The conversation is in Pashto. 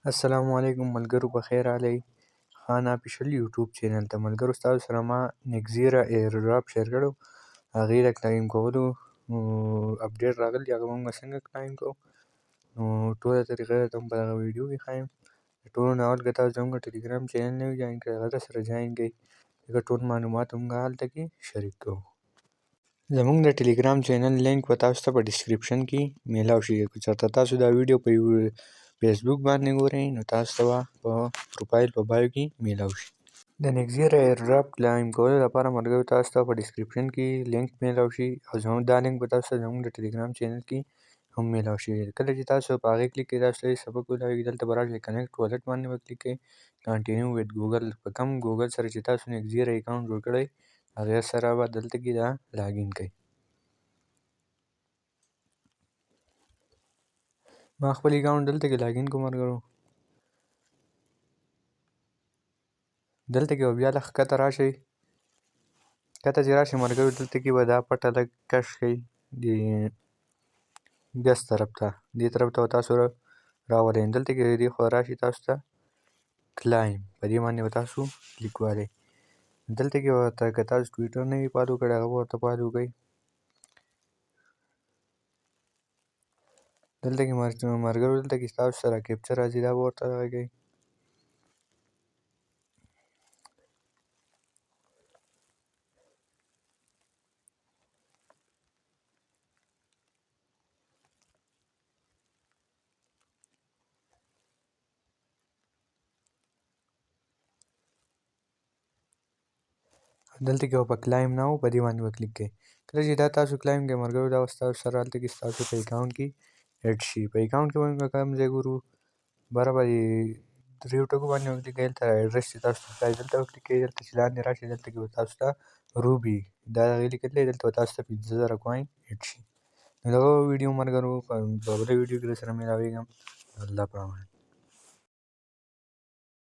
السلام علیکم ملګرو، په خیر راغلئ خان افیشل یوټیوب چینل ته. ملګرو، ستاسو سره ما نکزیرا ایردراپ شیر کړو، هغې د کلایم کولو اپډیټ راغلی، هغه مونږ څنګه کلایم کوو نو ټوله طریقه درته هم په دغه ویډیو کې ښایم. ټولو نه اول که تاسو زموږ ټیلیګرام چینل نه وي جاین کړی، هغه در سره جاین کړئ، ځکه ټول معلومات مونږ هلته کې شریک کوو. زموږ د ټیلیګرام چینل لینک به تاسو ته په ډسکرپشن کې میلاو شي. که چېرته تاسو دا ویډیو په فیسبوک باندې ګورئ نو تاسو ته به په پروفایل په بایو کې میلاو شي. د نکزیرا ایردراپ کلایم کولو لپاره ملګرو تاسو ته په ډسکرپشن کې لینک میلاو شي، او زموږ دا لینک به تاسو ته زموږ د ټیلیګرام چینل کې هم میلاو شي. کله چې تاسو په هغې کلیک کړئ، تاسو ته یې سبق کولاویږي. دلته به راشئ، کنیکټ والټ باندې به کلیک کړئ، کنټینیو ویت ګوګل، په کوم ګوګل سره چې تاسو نکزیرا اکاونټ جوړ کړی هغې سره به دلته کې دا لاګین کړئ. ما خپل اکاونټ دلته کې لاګین کوم ملګرو. دلته کې به بیا لږ ښکته راشئ، ښکته چې راشئ ملګرو دلته کې به دا پټه لږ کش کړئ د ګس طرف ته، دې طرف ته به تاسو راولئ. دلته کې دې خوا راشي تاسو ته کلایم، په دې باندې به تاسو کلیک والئ. دلته کې به ورته که تاسو ټویټر نه وي فالو کړی هغه به ورته فالو کړئ. دلته کې ملګرو دلته کې ستاسو سره کیپچر راځي، دا به ورته دغه کوي. دلته کې به په کلایم نه و په دې باندې به کلیک کړئ. کله چې دا تاسو کلایم کړئ ملګرو، دا به ستاسو سره هلته کې ستاسو په اکاونټ کې اډ شي. په اکاونټ کې به موږ کوم ځای ګورو، بره به یې دریو ټکو باندې وکلیک کړئ، دلته اډرس چې تاسو ته ښکاري دلته وکلیک کړئ. دلته چې لاندې راشئ دلته کې به تاسو ته روبي دا هغې لیکل دی، دلته به تاسو ته 5000 کوین اډ شي. نو دغه ویډیو ملګرو، په بله ویډیو کې در سره میلاویږم. الله په امان.